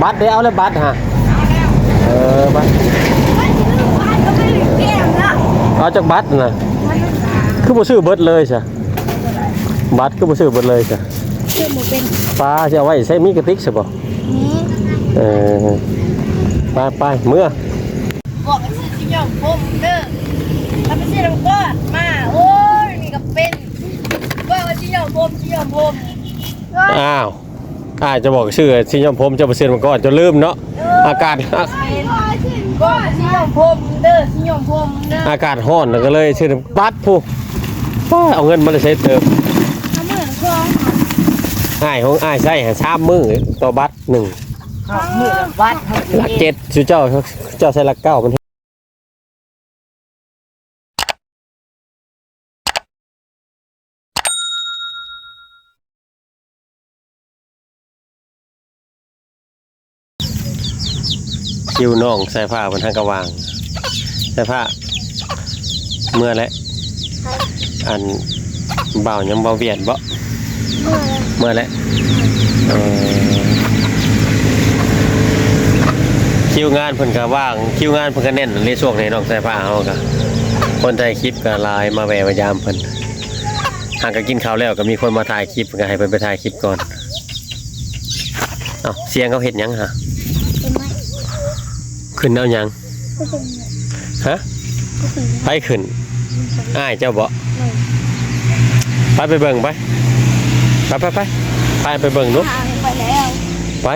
ບັດເດ້ ເອົາແລ້ວບັດຫະ ເອີ ບັດ ເອົາຈັກບັດນະ ຄືບໍ່ຊື້ເບິດເລີຍຊະ ບັດຄືບໍ່ຊື້ເບິດເລີຍຊະ ຊື້ບໍ່ເປັນ ປ້າຊິເອົາໄວ້ໃສ ມີກະຕິກຊະບໍ່ ມີ ເອີ ໄປໆ ເມືອ ບອກໃຫ້ຊື້ຊິຍ້ອມຜົມເດີ ຖ້າໄປຊື້ນ້ຳກ້ອນມາ ໂອ້ຍ ນີ້ກໍເປັນ ບອກວ່າຊິຍ້ອມຜົມ ຊິຍ້ອມຜົມ ອ້າວ ອ້າຍຈະບອກຊື່ຊິຍ້ອມຜົມ ເຈົ້າໄປຊື້ນ້ຳກ້ອນ ເຈົ້າລືມເນາະ ເອີ ອາກາດ ບອກຊິຍ້ອມຜົມເດີ ຊິຍ້ອມຜົມເດີ ອາກາດຮ້ອນ ແລ້ວກໍເລີຍຊື້ບັດພຸ້ນ ປ້າ ເອົາເງິນມາແຕ່ໃສເຕີບ ເອົາມື້ລະສອງ ອ້າຍຂອງອ້າຍໃຊ້ໃຫ້ສາມມື້ຕໍ່ບັດໜຶ່ງ ເອົາມື້ລະບັດ ຫຼັກເຈັດ ຊຸເຈົ້າ ເຈົ້າໃຊ້ຫຼັກເກົ້າ ມັນ ຄິວນ້ອງສາຍຟ້າເພິ່ນຫາກະວ່າງ ສາຍຟ້າ ເມືອແຫຼະ ອັນ ບ່າວຫຍັງ ບ່າວວຽດບໍ? ເມືອແຫຼະ ເອີ ຄິວງານເພິ່ນກະວ່າງ ຄິວງານເພິ່ນກະແໜ້ນເດ ຊ່ວງນີ້ນ້ອງສາຍຟ້າເຮົາກະ ຄົນຖ່າຍຄລິບກະຫຼາຍ ມາແວ່ມາຢາມເພິ່ນ ຫາກະກິນເຂົ້າແລ້ວກະມີຄົນມາຖ່າຍຄລິບ ກະໃຫ້ເພິ່ນໄປຖ່າຍຄລິບກ່ອນ ເອົ້າ ສຽງເຂົາເຮັດຫຍັງຫະ? ຂຶ້ນເອົາຫຍັງ? ຮະ? ໃຜຂຶ້ນ? ອ້າຍເຈົ້າບໍ? ໄປ ໄປເບິ່ງໄປ ໄປ ໄປ ໄປ ໄປເບິ່ງດູ ໄປ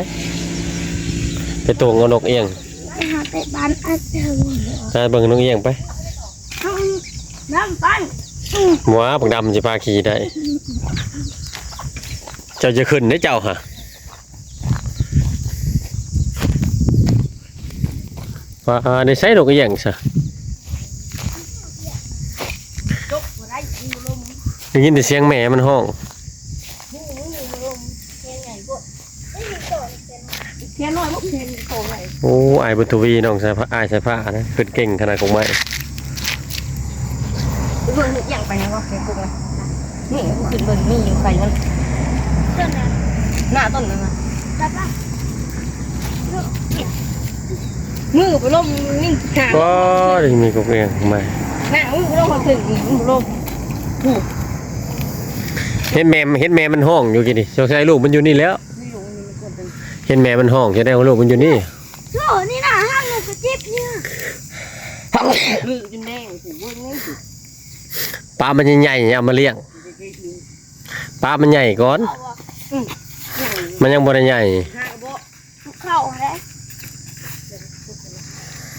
ໄປຕົງເອົານົກອຽງ ໄປຫາແຕ່ບ້ານອາເຈີ ໄປເບິ່ງນົກອຽງໄປ ເອົາ ດຳໄປ ບໍ່ວ່າບັກດຳຊິພາຂີ່ໄດ້ ເຈົ້າຈະຂຶ້ນເດ້ເຈົ້າຫະ ວ່າ ເອີ ໄດ້ໃຊ້ນົກອຽງຊະ ໄດ້ຍິນແຕ່ສຽງແມ່ມັນຮ້ອງ ເພຍນ້ອຍບໍ່ເພຍໂຕໃຫຍ່ ໂອ້ ອ້າຍບຸນທະວີ ນ້ອງສາຍຟ້າ ອ້າຍສາຍຟ້ານະ ຂຶ້ນເກັ່ງຂະໜາດກົກໄມ້ ເບິ່ງເຮັດຫຍັງໄປຫຍັງວະ ເພຍກົກໄມ້ ນີ້ຂຶ້ນເບິ່ງ ມີຢູ່ໄກມັນ ຕົ້ນນັ້ນ ໜ້າຕົ້ນນັ້ນນະ ມືໄປລົມນີ້ຫາ ໂອ້ຍ ມີກົກເອງມາ ໜ້າມືໄປລົມເຖິງ ມືໄປລົມ ເຫັນແມ່ ເຫັນແມ່ມັນຮ້ອງຢູ່ກີ້ນີ້ ສົງໄສລູກມັນຢູ່ນີ້ແລ້ວ ເຫັນແມ່ມັນຮ້ອງ ສະແດງວ່າລູກມັນຢູ່ນີ້ ໂອ້ ນີ້ນະ ຫ້າມມັນກະເຈັບນີ້ ມືຈົນແດງ ປາມັນໃຫຍ່ໆ ເອົາມາລ້ຽງ ປາມັນໃຫຍ່ກ່ອນ ມັນຍັງບໍ່ໄດ້ໃຫຍ່ ເຂົ້າແລ້ວ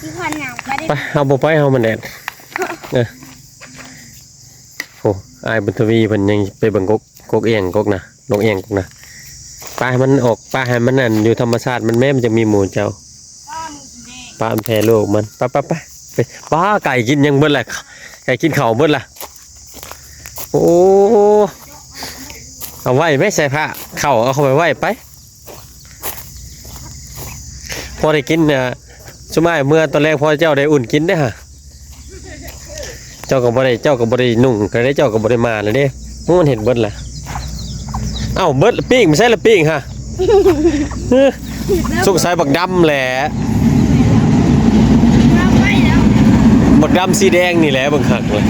ທີ່ພັນຫຍັງໄປ ໄປ ເຮົາບໍ່ໄປ ເຮົາມັນແດດ ເອີ ໂອ້ ອ້າຍບຸນທະວີເພິ່ນຍັງໄປເບິ່ງກົກ ກົກອຽງ ກົກນະ ນົກອຽງ ກົກນະ ປາໃຫ້ມັນອອກ ປາໃຫ້ມັນ ອັນ ຢູ່ທຳມະຊາດມັນແມ້ ມັນຈັ່ງມີໝູ່ເຈົ້າ ປາມັນແຜ່ໂລກມັນ ໄປ ໄປ ໄປ ໄປ ປາໄກ່ກິນຫຍັງເບິດລະ ໄກ່ກິນເຂົ້າເບິດລະ ໂອ້ ເອົາໄວ້ໄປໃສ່ຜ້າ ເຂົ້າເອົາເຂົ້າໄປໄວ້ໄປ ພໍໄດ້ກິນ ເອີ ຊຸມອ້າຍເມືອຕອນແລງ ພໍເຈົ້າໄດ້ອຸ່ນກິນເດ້ຫະ ເຈົ້າກໍບໍ່ໄດ້ ເຈົ້າກໍບໍ່ໄດ້ນຸ່ງ ກໍໄດ້ ເຈົ້າກໍບໍ່ໄດ້ມາແລ້ວເດ້ ໂອ້ ມັນເຮັດເບິດລະ ເອົ້າ ເບິດ ປີ້ງ ໄປໃສລະປີ້ງຫະ ສົງໄສບັກດຳແຫຼະ ບັກດຳສີແດງນີ້ແຫຼະ ເບິ່ງຄັກເລີຍ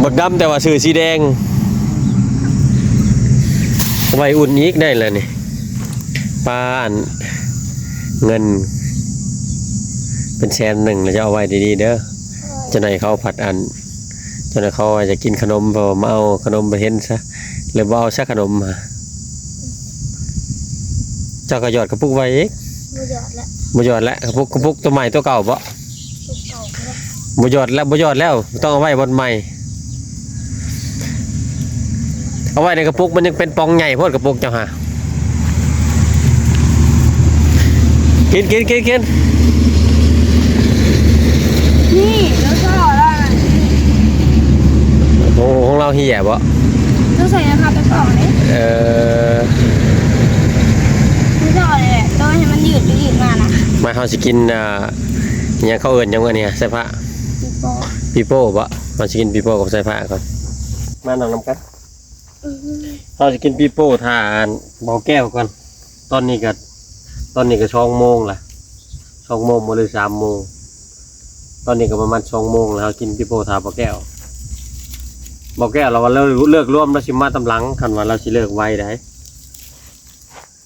ບັກດຳແຕ່ວ່າຊື່ສີແດງ ໄວ້ອຸ່ນອີກໄດ້ລະນີ້ ປາ ອັນ ເງິນເປັນແສນໜຶ່ງ ລະຈະເອົາໄວ້ດີໆເດີ ເຈົ້າໜ້າຍເຂົາພັດ ອັນ ເຈົ້າໜ້າຍເຂົາວ່າຈະກິນຂະໜົມ ເພາະວ່າມາເອົາຂະໜົມໄປເຫັນຊະ ເລີຍບໍ່ເອົາຊະຂະໜົມ ເຈົ້າກໍຫຍອດກະປຸກໄວ້ອີກ ບໍ່ຫຍອດລະ ບໍ່ຫຍອດລະ ກະປຸກ ກະປຸກໂຕໃໝ່ໂຕເກົ່າບໍ? ບໍ່ຫຍອດແລ້ວ ບໍ່ຫຍອດແລ້ວ ຕ້ອງເອົາໄວ້ບ່ອນໃໝ່ ເອົາໄວ້ໃນກະປຸກ ມັນຍັງເປັນປ່ອງໃຫຍ່ໂພດ ກະປຸກເຈົ້າຫາ ກິນ ກິນ ກິນ ກິນ ນີ້ ລາວຊໍລະ ໂອ້ ຂອງລາວເຫ່ຍບໍ? ຕ້ອງໃສ່ນະຄະໄປປອກເດ້ ເອີ ລາວຊໍແຫຼະ ຕ້ອງໃຫ້ມັນຍືດໄປຍືດມານະ ມາ ເຮົາຊິກິນ ອ່າ ອີຫຍັງເຂົາເອີ້ນຫຍັງອັນນີ້ ສາຍຟ້າ? ປີໂປ້ ປີໂປ້ບໍ? ເຮົາຊິກິນປີໂປ້ກັບສາຍຟ້າກ່ອນ ມານັ່ງນຳກັນ ເຮົາຊິກິນປີໂປ້ຖ້າອັນບໍ່ແກ້ວກ່ອນ ຕອນນີ້ກໍ ຕອນນີ້ກໍສອງໂມງລະ ສອງໂມງບໍ່ ຫຼື ສາມໂມງ. ຕອນນີ້ກໍປະມານສອງໂມງແລ້ວ ເຮົາກິນປີໂປ້ຖ້າບ່າວແກ້ວ. ບ່າວແກ້ວລາວວ່າເລີກ ເລີກລວມ ລາວຊິມາຕາມຫຼັງ ຄັນວ່າລາວຊິເລີກໄວໃດ໋.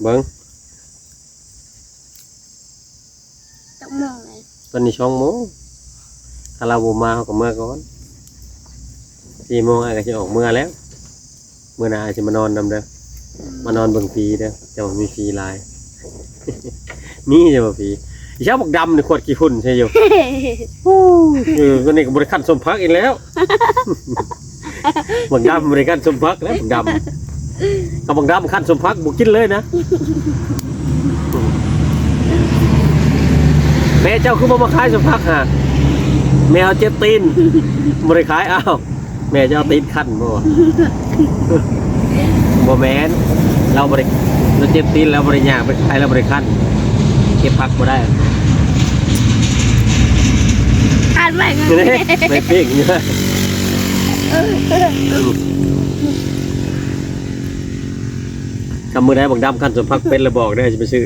ເບິ່ງ ຈັກໂມງແລ້ວ? ຕອນນີ້ສອງໂມງ ຖ້າລາວບໍ່ມາ ເຮົາກໍເມືອກ່ອນ. ສີ່ໂມງອ້າຍກໍຊິອອກເມືອແລ້ວ. ມື້ໜ້າອ້າຍຊິມານອນນຳເດີ ອືມ ມານອນເບິ່ງຜີເດີ. ເຈົ້າມີຜີຫຼາຍ ມີຢູ່ບໍ່ຜີ? ອີຫຍັງບັກດຳນີ້ຂວດຂີ້ຝຸ່ນໃສ່ຢູ່. ເອີ ຕອນນີ້ກໍບໍ່ໄດ້ຄັ້ນສົ້ມຜັກອີກແລ້ວ. ບັກດຳບໍ່ໄດ້ຄັ້ນສົ້ມຜັກແລ້ວ ບັກດຳ. ເອົາບັກດຳຄັ້ນສົ້ມຜັກບໍ່ກິນເລີຍນະ. ແມ່ເຈົ້າຄືບໍ່ມາຂາຍສົ້ມຜັກຫາ? ແມ່ເຮົາເຈັບຕີນ ບໍ່ໄດ້ຂາຍ. ອ້າວ ແມ່ເຈົ້າເອົາຕີນຄັ້ນບໍ່? ບໍ່ແມ່ນ ລາວບໍ່ໄດ້ ລາວເຈັບຕີນ ລາວບໍ່ໄດ້ຍ່າງໄປຂາຍ ລາວບໍ່ໄດ້ຄັ້ນ ເກັບຜັກບໍ່ໄດ້. ຄັ້ນໄວ້ ໄປປີ້ງຢູ່. ຄັນມື້ໃດບັກດຳຄັ້ນສົ້ມຜັກເປັນແລ້ວບອກເດີ ຊິໄປຊື້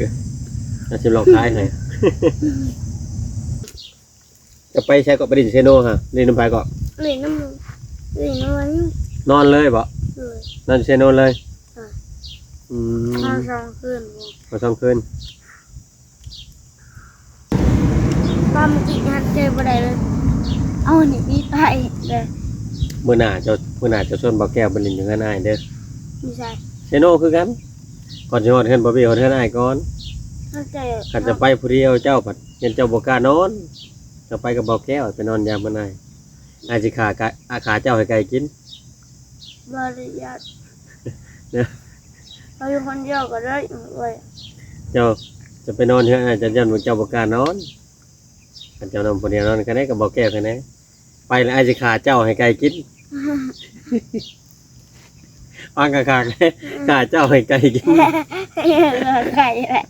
ຊິລອງຂາຍໃຫ້. ຈະໄປໃສເກາະ? ໄປຫຼິ້ນເຊໂນຫາ? ຫຼິ້ນນຳໃຜເກາະ? ຫຼິ້ນນຳ ຫຼິ້ນນຳ ນອນເລີຍບໍ່? ໂດຍ ນອນເຊໂນເລີຍ. ໂດຍ ອືມ ນອນສອງຄືນບໍ່? ນອນສອງຄືນ. ປາມາກິນຫາເຈີບໍ່ໄດ້ເລີຍ. ເອົານີ້ມີໄປເດີ. ມື້ໜ້າເຈົ້າ ມື້ໜ້າເຈົ້າຊວນບ່າວແກ້ວໄປຫຼິ້ນຢູ່ເຮືອນອ້າຍເດີ. ຢູ່ໃສ? ເຊໂນຄືກັນ. ກ່ອນຊິຮອດເຮືອນບ່າວບີ ຮອດເຮືອນອ້າຍກ່ອນ. ຄັນຈະໄປຜູ້ດຽວເຈົ້າພັດ ຢ້ານເຈົ້າບໍ່ກ້ານອນ. ເຈົ້າໄປກັບບ່າວແກ້ວ ໄປນອນຢາມເຮືອນອ້າຍ. ອ້າຍຊິຂ້າກະ ຂ້າເຈົ້າໃຫ້ໄກ່ກິນ. ບໍ່ໄດ້ຢ້ານ ເດີ ເອົາຢູ່ຄົນດຽວກໍໄດ້ເອີຍ. ເຈົ້າຈະໄປນອນເຮືອນອ້າຍ ເຈົ້າຢ້ານເຈົ້າບໍ່ກ້ານອນ. ຄັນເຈົ້ານອນຜູ້ດຽວນອນກັນໄດ້ກັບບ່າວແກ້ວ ຄັນໄດ້ ໄປແລ້ວອ້າຍຊິຂ້າເຈົ້າໃຫ້ໄກ່ກິນ. ຟັງຄັກໆ ຂ້າເຈົ້າໃຫ້ໄກ່ກິນ. ໄກ່ແຫຼະ.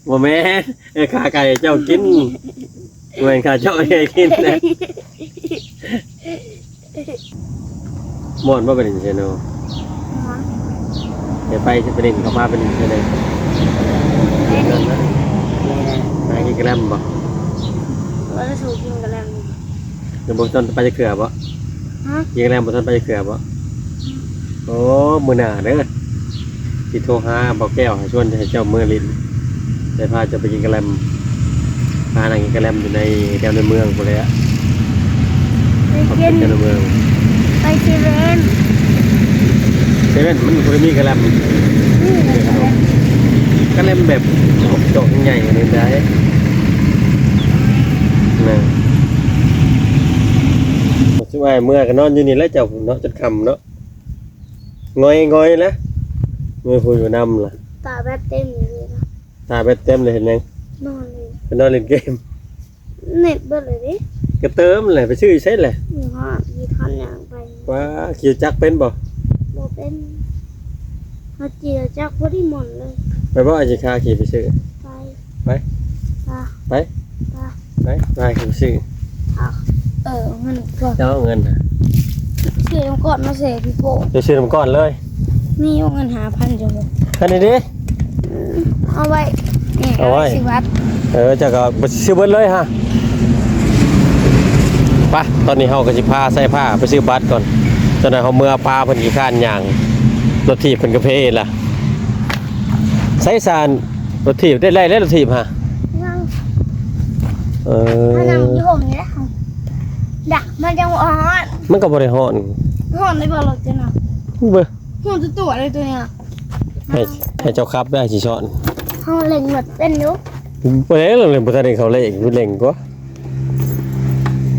ບໍ່ແມ່ນ ຂ້າໄກ່ເຈົ້າກິນ ບໍ່ແມ່ນຂ້າເຈົ້າໃຫ້ໄກ່ກິນນະ. ມ່ວນບໍ່ໄປຫຼິ້ນເຊໂນ? ມ່ວນ. ໄປ ໄປ ຊິໄປຫຼິ້ນ ເຂົາພາໄປຫຼິ້ນເຊໂນ. ໄປຫຼິ້ນ ໄປຫຼິ້ນ ຫາກິນກະແລັມບໍ່? ບໍ່ໄດ້ສູ່ກິນກະແລັມ. ຍັງບໍ່ທັນໄປຈັກເທື່ອບໍ່? ຮະ? ກິນກະແລັມບໍ່ທັນໄປຈັກເທື່ອບໍ່? ໂອ້ ມື້ໜ້າເດີ ຊິໂທຫາບ່າວແກ້ວ ໃຫ້ຊວນ ໃຫ້ເຈົ້າເມືອຫຼິ້ນ ໄດ້ພາເຈົ້າໄປກິນກະແລັມ ພານັ່ງກິນກະແລັມຢູ່ໃນ ແຖວໃນເມືອງພຸ້ນແຫຼະ. ໄປກິນ ແຖວໃນເມືອງ ໄປເຊເວັ່ນ ເຊເວັ່ນມັນບໍ່ໄດ້ມີກະແລັມ. ກະແລັມແບບດອກໃຫຍ່ນີ້ໄດ໋ ແມ່ນ. ຊິວ່າໃຫ້ເມືອກໍນອນຢູ່ນີ້ແຫຼະເຈົ້າເນາະ ຈົນຄ່ຳເນາະ. ງອຍໆ ແຫຼະ ງອຍຜູ້ຢູ່ນຳລະ. ຕາແບັດເຕັມຢູ່ນີ້ນະ. ຕາແບັດເຕັມເລີຍເຮັດຫຍັງ? ນອນເລີຍ ໄປນອນຫຼິ້ນເກມ. ເນັດເບິດເລີຍເດ້. ກໍເຕີມແຫຼະ ໄປຊື້ຢູ່ໃສແຫຼະ? ຢູ່ຮ້ານ ຂີ່ຄັນຍ່າງໄປ. ວ້າ ຂີ່ຈັກເປັນບໍ່? ບໍ່ເປັນ. ເຮົາຂີ່ຈັກບໍ່ໄດ້ມ່ວນເລີຍ. ໄປບໍ່? ອ້າຍຊິພາຂີ່ໄປຊື້. ໄປ ໄປ ໄປ ໄປ ໄປ ໄປ ໄປ ໄປຊື້. ເອົາ ເອີ ເງິນກ່ອນ ເຈົ້າເອົາເງິນ ຊື້ນ້ຳກ້ອນມາໃສ່ພີ່ໂປ້. ໄປຊື້ນ້ຳກ້ອນເລີຍ. ມີຢູ່ເງິນຫ້າພັນຢູ່ບໍ່? ຄັນນີ້ເດ້ ເອົາໄວ້ ນີ້ ເອົາໄວ້ ເອົາໄວ້ຊື້ບັດ. ເອີ ເຈົ້າກໍໄປຊື້ເບິດເລີຍຫາ. ໄປ ຕອນນີ້ເຮົາກໍຊິພາສາຍຟ້າໄປຊື້ບັດກ່ອນ. ເຈົ້າໜ້າຍເຮົາເມືອປາ ເພິ່ນຂີ້ຄ້ານຍ່າງ ລົດຖີບເພິ່ນກໍເພລະ. ໃຊ້ສານ ລົດຖີບໄດ້ ໄດ້ແລ້ວລົດຖີບຫາ. ຍັງ ເອີ ມານັ່ງຢູ່ຮົ່ມນີ້ແຫຼະ. ດັກ ມັນຍັງບໍ່ຮ້ອນ. ມັນກໍບໍ່ໄດ້ຮ້ອນ. ຮ້ອນໄດ້ບໍ່ລົດເຈົ້ານະ? ເບິ່ງ ຮ້ອນຕົວໆ ເລີຍຕົວນີ້. ໃຫ້ ໃຫ້ເຈົ້າຂັບໄດ້ຊິສອນ. ເຮົາເລັ່ງລົດເປັນຢູ່. ບໍ່ໄດ້ເລັ່ງ ບໍ່ທັນໄດ້ເຂົ້າເລ່ນ ເລັ່ງກວ່າ.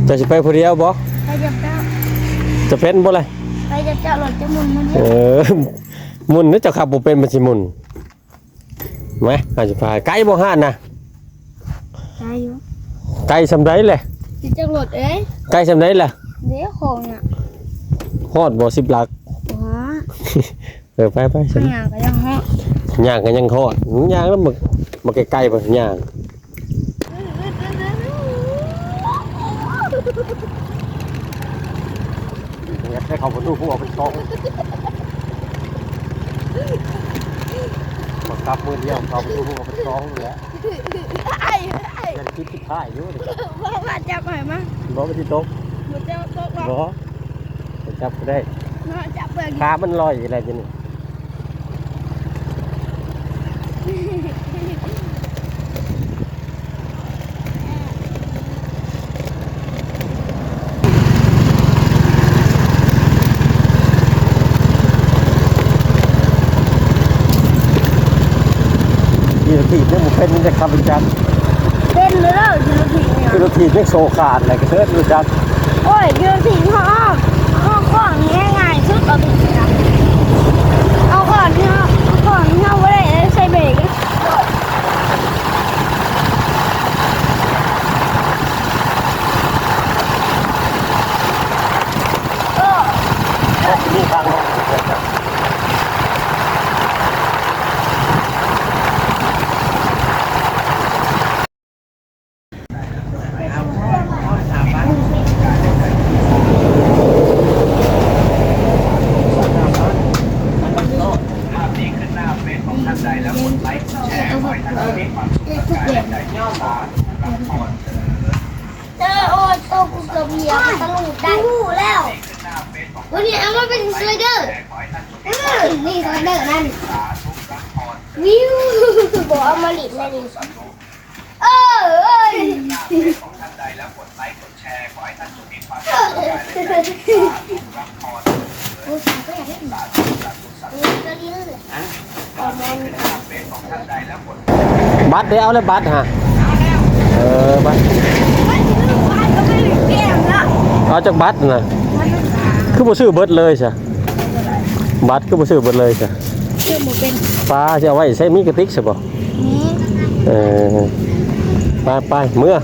ເຈົ້າຊິໄປຜູ້ດຽວບໍ່? ໄປກັບເຈົ້າ. ຈະເປັນບໍ່ລະ? ໄປກັບເຈົ້າ ລົດຈະໝຸນ ໝຸນ. ເອີ ໝຸນ ເຈົ້າຂັບບໍ່ເປັນ ມັນຊິໝຸນ. ມາ ເຮົາຊິພາ ໄກບໍ່ຮ້ານນະ? ໄກຢູ່. ໄກສ່ຳໃດແຫຼະ? ຕິດຈາກລົດເອີຍ. ໄກສ່ຳໃດລະ? ເດ້ ຂອງນະ ຮອດບໍ່ສິບຫຼັກ? ບໍ່ຮອດ. ເອີ ໄປໆ ຊັ້ນ ຍ່າງກໍຍັງຮອດ ຍ່າງກໍຍັງຮອດ. ຍ່າງແລ້ວ ມັນ ມັນໃກ້ໆ ໄປຍ່າງ. ໃຫ້ເຂົ້າປະຕູ ຜູ້ອອກເປັນສອງ. ກັບມື້ດຽວ ເຂົາໄປຢູ່ ເຂົາໄປສອງແລ້ວ. ໄອ້ ໄອ້ ຍັງຄິດສຸດທ້າຍຢູ່ນີ້. ບໍ່ວ່າຈັບໃຫ້ມາ. ບໍ່ ມັນຊິຕົກ. ບໍ່ ເຈົ້າຕົກບໍ່? ບໍ່ ໄປຈັບກໍໄດ້. ເນາະ ຈັບເບິ່ງ. ຂາມັນລອຍອີກແລ້ວ ດຽວນີ້. ຂີ່ລົດຖີບຍັງບໍ່ເປັນ ຍັງຈະຂັບລົດຈັກ. ເປັນເດີ ຂີ່ລົດຖີບນີ້. ຂີ່ລົດຖີບຍັງໂສ້ຂາດແຫຼະ ກະເທີດລົດຈັກ. ໂອ້ຍ ຂີ່ລົດຖີບເຮົາ ເຮົາຂວ້າງນີ້ງ່າຍສຸດ ເອົາຖືກນະ ເອົາຂວ້າງນີ້ ເຮົາ ເອົາຂວ້າງນີ້ ເຮົາບໍ່ໄດ້ໃສ່ເບຣກ. ເອີ ໂອ້ ໂຕກູເກືອບເຫຍບ ຕະຫຼຸດໄດ້ ຮູ້ແລ້ວ. ວັນນີ້ເອົາມາເປັນສະໄລເດີ ອືມ ນີ້ສະໄລເດີນັ້ນ ວິວ ບໍ່ເອົາມາຫຼິ້ນແລ້ວນີ້ ເອີ ເອີຍ. ບັດເດ້ ເອົາແລ້ວບັດຫະ. ເອີ ບັດ ເອົາຈັກບັດນະ? ຄືບໍ່ຊື້ເບິດເລີຍຊະ? ບັດຄືບໍ່ຊື້ເບິດເລີຍຊະ? ຊື້ບໍ່ເປັນ. ປ້າ ຊິເອົາໄວ້ໃສ? ມີກະຕິກຊະບໍ່? ມີ. ເອີ ໄປໆ ເມືອ.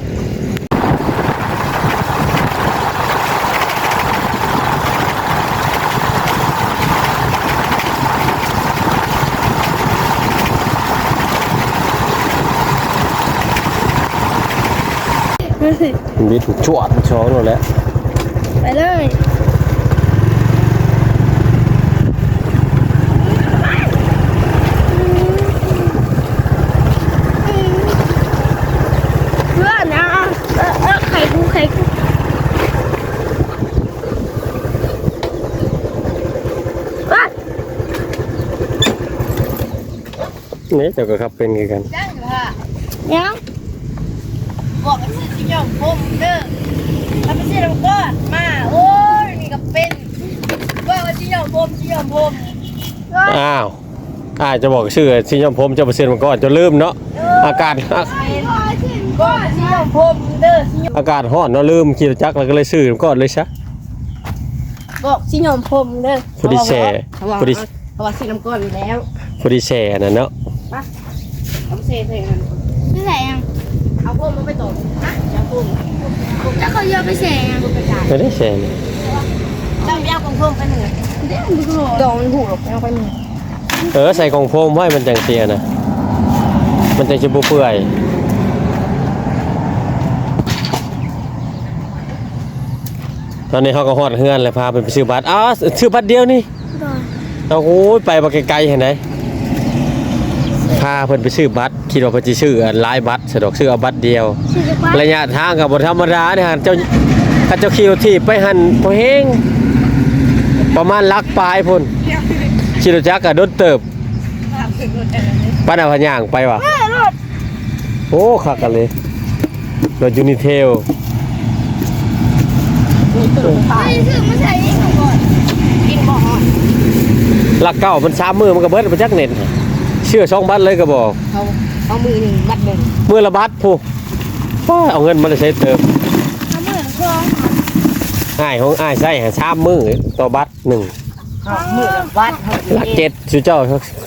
ບິດຈວດສອງໂລດແຫຼະ ໄປເລີຍ. ເພື່ອນນະ ເອີ ເອີ ໄຂ່ກູ ໄຂ່ກູ. ນີ້ເຈົ້າກໍຂັບເປັນຄືກັນ. ຍັງ ຍັງ ບອກໃຫ້ຊື້ສີຍ້ອມຜົມເດີ ຖ້າໄປຊື້ນ້ຳກ້ອນມາ ໂອ້ຍ ນີ້ກໍເປັນ ບອກວ່າສີຍ້ອມຜົມ ສີຍ້ອມຜົມ. ອ້າວ ອ້າຍຈະບອກຊື້ສີຍ້ອມຜົມ ເຈົ້າໄປຊື້ນ້ຳກ້ອນ ເຈົ້າລືມເນາະ. ເອີ ອາກາດ ບອກສີຍ້ອມຜົມເດີ ສີຍ້ອມ ອາກາດຮ້ອນເນາະ ລືມຂີ່ລົດຈັກ ແລ້ວກໍເລີຍຊື້ນ້ຳກ້ອນເລີຍຊະ. ບອກສີຍ້ອມຜົມເດີ ພໍດີແຊ່ ພໍດີ ເພາະວ່າຊື້ນ້ຳກ້ອນຢູ່ແລ້ວ ພໍດີແຊ່ອັນນັ້ນເນາະ. ໄປ ເອົາແຊ່ໃສ່ອັນນັ້ນ ຊິໃສ່ຫຍັງ? ເອົາຜົມມາໄປຕໍ່ ຮະ ເອົາຜົມ ຈັກເຂົາຊິເອົາໄປແຊ່ຫຍັງ? ບໍ່ໄດ້ແຊ່ນີ້ ເຈົ້າໄປເອົາຂອງຜົມໄປມື້ ດອກມັນຜຸດອອກ ເອົາໄປມື້. ເອີ ໃສ່ຂອງຜົມໄວ້ ມັນຈັ່ງຊິອັນນະ ມັນຈັ່ງຊິບໍ່ເປື່ອຍ. ຕອນນີ້ເຮົາກໍຮອດເຮືອນແລ້ວ ພາເພິ່ນໄປຊື້ບັດ. ອ້າວ ຊື້ບັດດຽວນີ້? ໂດຍ. ເອົາ ໂອ້ຍ ໄປບັກໄກໆຫັ້ນໃດ໋ ພາເພິ່ນໄປຊື້ບັດ ຄິດວ່າເພິ່ນຊິຊື້ອັນຫຼາຍບັດຊະດອກ ຊື້ເອົາບັດດຽວ. ໄລຍະທາງກໍບໍ່ທຳມະດາເດ້ ເຈົ້າ ຄັນເຈົ້າຂີ່ລົດຖີບໄປຫັ້ນພໍແຮງ ປະມານຫຼັກປາຍພຸ້ນ ຂີ່ລົດຈັກກໍດົນເຕີບ. ປານເອົາພະຍ່າງໄປຫວາ? ເອີ ລົດ ໂອ້ ຄັກກັນເລີຍ ລົດຢູນິເທວ. ໄປຊື້ມາໃສ່ອີກກ່ອນ ກິນບໍ່ຮອດ. ຫຼັກເກົ້າມັນສາມມື້ມັນກໍເບິດ ບໍ່ຈັກເນັດ ເຊື່ອສອງບັດເລີຍກໍບອກ. ເອົາ ເອົາມື້ໜຶ່ງບັດໜຶ່ງ ມື້ລະບັດພຸ້ນ. ປ້າ ເອົາເງິນມາແຕ່ໃສເຕີບ? ເອົາມື້ລະສອງ. ອ້າຍຂອງອ້າຍໃຊ້ຫາສາມມື້ຕໍ່ບັດໜຶ່ງ. ເອົາມື້ລະບັດ ຫຼັກເຈັດ ຊຸເຈົ້າ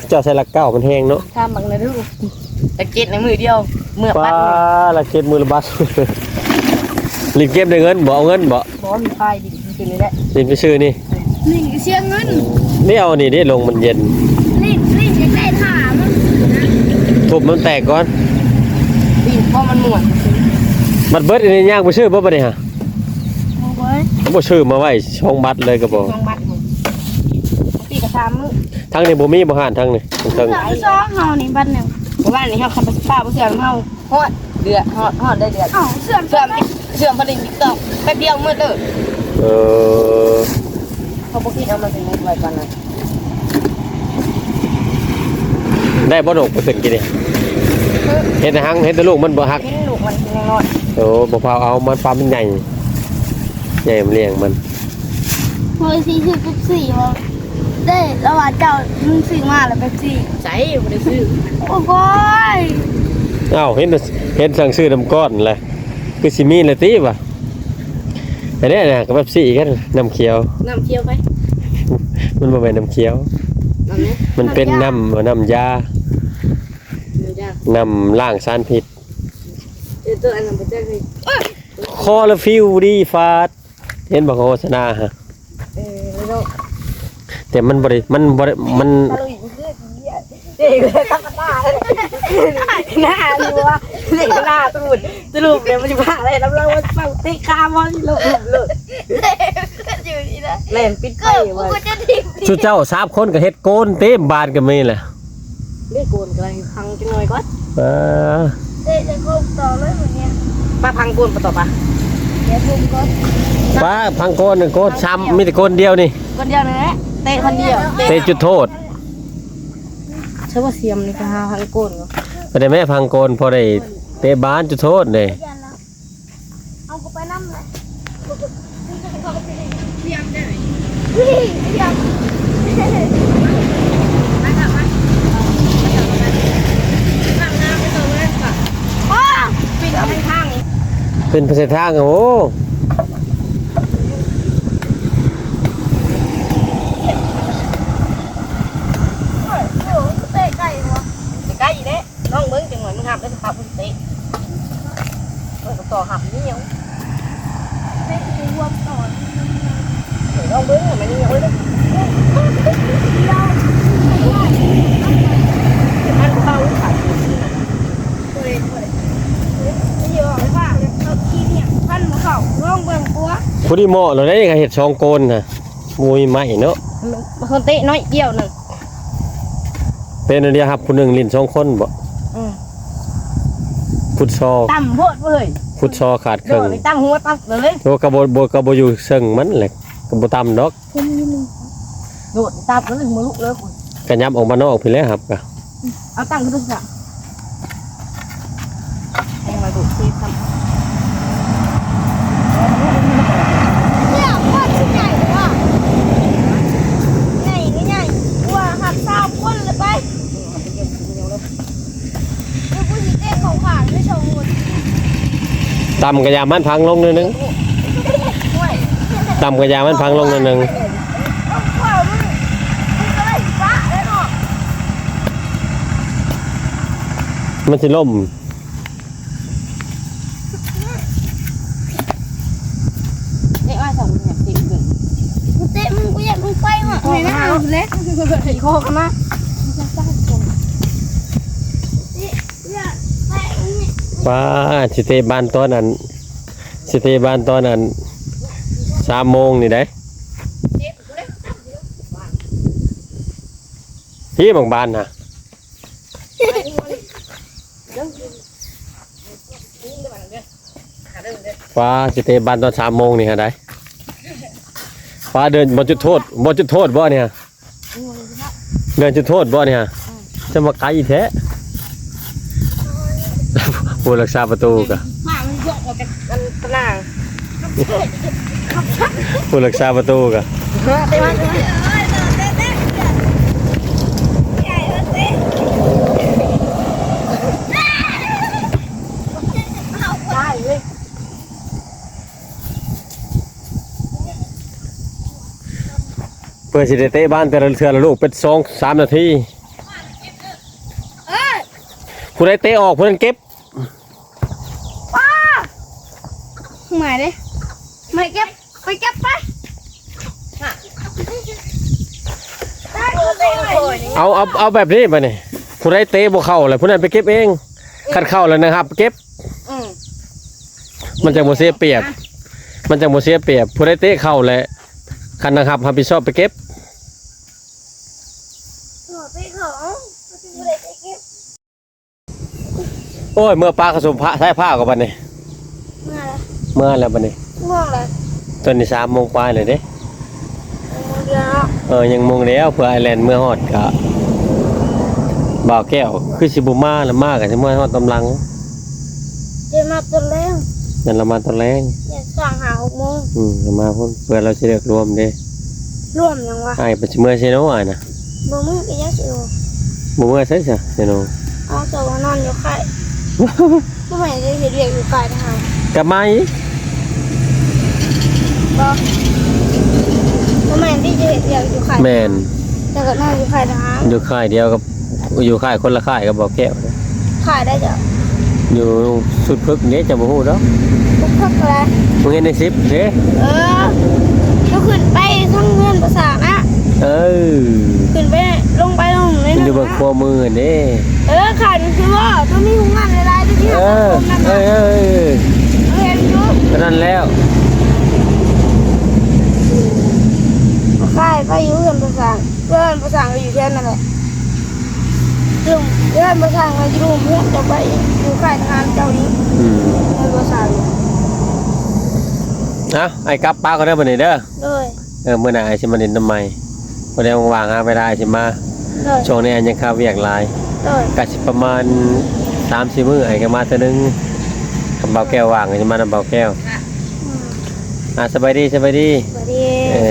ເຈົ້າໃຊ້ຫຼັກເກົ້າມັນແຮງເນາະ. ຖາມບັກນະດູ ຫຼັກເຈັດໃນມື້ດຽວ ເມື່ອປັດ. ປ້າ ຫຼັກເຈັດມື້ລະບັດ. ຫຼິ້ນເກມໄດ້ເງິນບໍ່? ເອົາເງິນບໍ່? ບໍ່ ມີໄປຫຼິ້ນຊື່ນີ້ແຫຼະ ຫຼິ້ນໄປຊື່ນີ້. ຫຼິ້ນກໍເສຍເງິນ. ແນວນີ້ເດ້ ລົງມັນເຢັນ ຫຼິ້ນ ຫຼິ້ນຢາກໄດ້ທ່າມັນ ທຸບມັນແຕກກ່ອນ ຫຼິ້ນພໍມັນມ່ວນ. ບັດເບິດອັນນີ້ຍ່າງໄປຊື້ບໍ່ບັດນີ້ຫະ? ບໍ່ ບໍ່ຊື້ມາໄວ້ສອງບັດເລີຍກໍບໍ່. ສອງບັດ ປີກະສາມມື້. ຖ ທາງນີ້ບໍ່ມີບໍ່ຮ້ານທາງນີ້ ເຊື່ອມຢູ່ຊ່ອງເຮົານີ້ບັດໜຶ່ງ. ເມື່ອວານນີ້ເຮົາຂັບໄປສະປາ ບໍ່ເຊື່ອມເຮົາຮອດເດືອດ ຮອດ ຮອດໄດ້ເດືອດ. ເອົ້າ ເຊື່ອມ ເຊື່ອມ ເຊື່ອມພໍດີຕິດຕໍ່ ແປັບດຽວໝົດເລີຍ. ເອີ ເຂົາບໍ່ຄິດເອົາມາໃສ່ໄວ້ປານນັ້ນ. ໄດ້ບໍ່ ນົກໄປຂຶ້ນກີ້ນີ້? ເຫັນແຕ່ຫາງ ເຫັນແຕ່ລູກມັນບໍ່ຮັກ. ເຫັນລູກມັນຍັງນ້ອຍ. ໂອ້ ບໍ່ພາເອົາ ມັນ ປານມັນໃຫຍ່ ໃຫຍ່ ມັນລ້ຽງມັນ. ໂອ້ຍ ຊິຊື້ເປັບຊີບໍ່? ເດ້ ລາວວ່າເຈົ້າ ມຶງຊື້ມາແລ້ວເປັບຊີ. ໃສ ບໍ່ໄດ້ຊື້. ໂອ້ຍ ເອົ້າ ເຫັນ ເຫັນສັ່ງຊື້ນ້ຳກ້ອນແຫຼະ ຄືຊິມີແລ້ວຕິວະ. ອັນນີ້ນະ ກະເປັບຊີຄືກັນ ນ້ຳຂຽວ. ນ້ຳຂຽວໃຜ? ມັນບໍ່ແມ່ນນ້ຳຂຽວ ນ້ຳຫຍັງ? ມັນເປັນນ້ຳ ນ້ຳຢາ ນ້ຳຢາ ນ້ຳລ້າງສານພິດ. ເອີ ໂຕອັນນັ້ນບໍ່ຈັກເລີຍ. ຄອລລາຟິວດີຟາດ ເຫັນບໍ່ໂຄສະນາຫັ້ນ? ເອີ ເນາະ ແຕ່ມັນບໍ່ໄດ້ ມັນບໍ່ໄດ້ ມັນ ຕະລຸຍ ເດ້ ທຳມະດາ ໜ້າຢູ່ວ່າ ເດ້ ໜ້າຕູດ ສະຫຼຸບແລ້ວມັນຊິພາໄດ້ ລຳລາວເປົ່າເຕະຂາມັນລົງໂລດ ຢູ່ນີ້ນະ ແລ່ນປິດໄຟວ່າ. ຊຸເຈົ້າສາມຄົນກະເຮັດໂກນເຕັມບ້ານກະມີແຫຼະ. ເດ້ ໂກນກະໄດ້ ພັງຈັກໜ້ອຍກ່ອນ. ເອີ ເຕະຈະຄົບຕໍ່ເລີຍມື້ນີ້ ປະ ພັງໂກນປະຕໍ່ປະ ດຽວຄົບກ່ອນ ປະ ພັງໂກນ ໂກນຊ້ຳ ມີແຕ່ໂກນດຽວນີ້ ໂກນດຽວນີ້ແຫຼະ ເຕະຄົນດຽວ ເຕະຈຸດໂທດ. ໃຊ່ວ່າສຽມນີ້ກະຫາພັງໂກນ ບໍ່ໄດ້ແມ້ ພັງໂກນ ພໍໄດ້ເຕະບານຈຸດໂທດເດ້. ເອົາກູໄປນຳແຫຼະ ສຽມເດ້ ສຽມ ໂອ້ ເປັນເສັ້ນທາງ ເປັນເສັ້ນທາງ ໂອ້. ໂອ້ຍ ເຕະໄກວະ ໄກອີກແລ້ວ ລອງເບິ່ງຈັກໜ້ອຍ ມຶງຮັບໄດ້ ສະພາບເພິ່ນເຕະ ເພິ່ນກະຕໍ່ຮັບໜຽວ ເຕະລວມຕໍ່ ເອີ ລອງເບິ່ງ ມັນໜຽວເລີຍ ມັນເບົາ ຜູ້ດີເໝາະແລ້ວໄດ໋ ກະເຮັດສອງໂກນນະ ບໍ່ມີໄມ້ເນາະ ເຂົາເຕະໜ້ອຍດຽວໜຶ່ງ. ເປັນອັນດຽວຮັບຜູ້ໜຶ່ງຫຼິ້ນສອງຄົນບໍ? ອືມ ຟຸດຊອລ ຕ່ຳໂພດເວີຍ ຟຸດຊອລຂາດເຄິ່ງ ໂດດນີ້ຕັ້ງຫົວຕັດເລີຍ ໂອ້ ກະບໍ່ ບໍ່ ກະບໍ່ຢູ່ເຊິ່ງມັນແຫຼະ ກະບໍ່ຕ່ຳດອກ ໂດດຕັດເລີຍ ມາລຸກເລີຍ ກະຫຍັບອອກມານອກພີ້ແຫຼະ ຮັບກະ ເອົາຕັ້ງຂຶ້ນດູຊະ ແຮງລະດູດເຊຟຊ້ຳ ເນຍ ໂຄດຊິໃຫຍ່ເລີຍວ່າ ໃຫຍ່ກະໃຫຍ່ກວ່າ ຮັບຊາວຄົນເລີຍໄປ ຄືຜູ້ຊິເຕະເຂົ້າຂ້າງໄດ້ສອງຄົນ ຕ່ຳກະຢ່າມັນພັງລົງໜ້ອຍໜຶ່ງ ຕ່ຳກະຢ່າມັນພັງລົງໜ້ອຍໜຶ່ງ ມັນຊິລົ້ມ. ເຕະມາສອງເຕະເບິ່ງ ເຕະມັນ ກູຢາກມັນໄປມາ ໄປນະ ເອົາແຫຼະ ຂີ່ຄໍກັນມາ ປ້າ ຊິເຕະບານຕອນອັນ ຊິເຕະບານຕອນອັນ ສາມໂມງນີ້ໄດ໋ ທີ່ບາງບານນະ. ປ້າ ຊິເຕະບານຕອນສາມໂມງນີ້ຫາໄດ໋ ປ້າ ເດີນ ບໍ່ຈຸດໂທດ ບໍ່ຈຸດໂທດບໍ່ນີ້ຫາ ເດີນຈຸດໂທດບໍ່ນີ້ຫາ ຈະມາໄກແທ້ ຜູ້ຮັກສາປະຕູກະ ຜູ້ຮັກສາປະຕູກະ ເພື່ອຊິໄດ້ເຕະບານແຕ່ລະເທື່ອລະລູກ ເປັນສອງສາມນາທີ ຜູ້ໃດເຕະອອກຜູ້ນັ້ນເກັບ. ປ້າ ເມື່ອຍເດ້ ເມື່ອຍ ເກັບ ໄປເກັບໄປ ເອົາ ເອົາ ເອົາແບບນີ້ບາດນີ້ ຜູ້ໃດເຕະບໍ່ເຂົ້າແລ້ວ ຜູ້ນັ້ນໄປເກັບເອງ ຄັນເຂົ້າແລ້ວນະຮັບເກັບ ອືມ ມັນຈັ່ງບໍ່ເສຍປຽບ ມັນຈັ່ງບໍ່ເສຍປຽບ ຜູ້ໃດເຕະເຂົ້າແລ້ວ ຄັນນະຮັບຮັບຜິດຊອບໄປເກັບ. ໂອ້ຍ ເມືອປາກກະສົມພະ ສາຍຟ້າກໍບັດນີ້ ເມືອແລ້ວ ເມືອແລ້ວບັດນີ້ ໂມງແລ້ວ ຕອນນີ້ສາມໂມງປາຍແລ້ວເດ້ ໂມງດຽວເນາະ ເອີ ຍັງໂມງດຽວ ເພື່ອອ້າຍແລ່ນເມືອຮອດກະ ບ່າວແກ້ວຄືຊິບໍ່ມາລະ ມາກະຊິເມືອຮອດຕອນຫຼັງ ເດີ ມາຕອນແລງ ນັ້ນລະມາຕອນແລງ ເດີ ຊ່ວງຫ້າຫົກໂມງ ອືມ ມາພຸ້ນ ເພື່ອລາວຊິເລີກລວມເດ້ ລວມຫຍັງວະ ອ້າຍໄປຊິເມືອເຊໂນອ້າຍນະ ບໍ່ເມືອກະຢ່າຊິໂອ ບໍ່ເມືອໃສຊະເຊໂນ ເອົາ ເຈົ້າວ່ານອນຢູ່ຄ້າຍ ບໍ່ແມ່ນໄດ້ເຮັດວຽກຢູ່ຄ້າຍທະຫານ ກັບມາອີກ ບໍ່ ບໍ່ແມ່ນທີ່ຈະເຮັດວຽກຢູ່ຄ້າຍ ແມ່ນ ແລ້ວກໍນອນຢູ່ຄ້າຍທະຫານ ຢູ່ຄ້າຍດຽວກັບ ຢູ່ຄ້າຍຄົນລະຄ້າຍກັບບ່າວແກ້ວ ຄ້າຍໃດເຈົ້າ ຢູ່ສຸດເພິກເດ້ ເຈົ້າບໍ່ຮູ້ດອກ ສຸດເພິກແຫຼະ ໂຮງຮຽນໃນສິບເດ້ ເອີ ກໍຂຶ້ນໄປທາງເຮືອນປາສາດນະ ເອີ ຂຶ້ນໄປ ລົງໄປ ລົງໃນນັ້ນ ຢູ່ເບື້ອງຂວາມືຫັ້ນເດ້ ເອີ ຂ້າຍມັນຄືວ່າ ຕ້ອງມີໂຮງງານຫຼາຍໆ ທີ່ເຮົາ ເອີ ເອີ ເອີ ເອີ ເຮົາເຫັນຢູ່ ກໍນັ້ນແລ້ວ ຂ້າຍໄປຢູ່ເຮືອນປາສາດ ເຮືອນປາສາດກໍຢູ່ແຖວນັ້ນແຫຼະ ເຮືອນປາສາດກໍຢູ່ເຮືອນເຈົ້າໄປ ຢູ່ຄ້າຍທະຫານເຈົ້ານີ້ ອືມ ເຮືອນປາສາດ ເອົ້າ ອ້າຍກັບປະກ່ອນເດີບັດນີ້ເດີ ໂດຍ ເອີ ມື້ໜ້າອ້າຍຊິມາຫຼິ້ນນຳໃໝ່ ພໍໄດ້ວ່າງໆ ຫາເວລາອ້າຍຊິມາ ໂດຍ ຊ່ວງນີ້ອ້າຍຍັງຄາວຽກຫຼາຍ ໂດຍ ກະຊິປະມານສາມສີ່ມື້ອ້າຍກໍມາເທື່ອໜຶ່ງ ຄັນບ່າວແກ້ວວ່າງກໍຊິມານຳບ່າວແກ້ວ ອືມ ອ່າ ສະບາຍດີ ສະບາຍດີ ສະບາຍດີ ເອີ.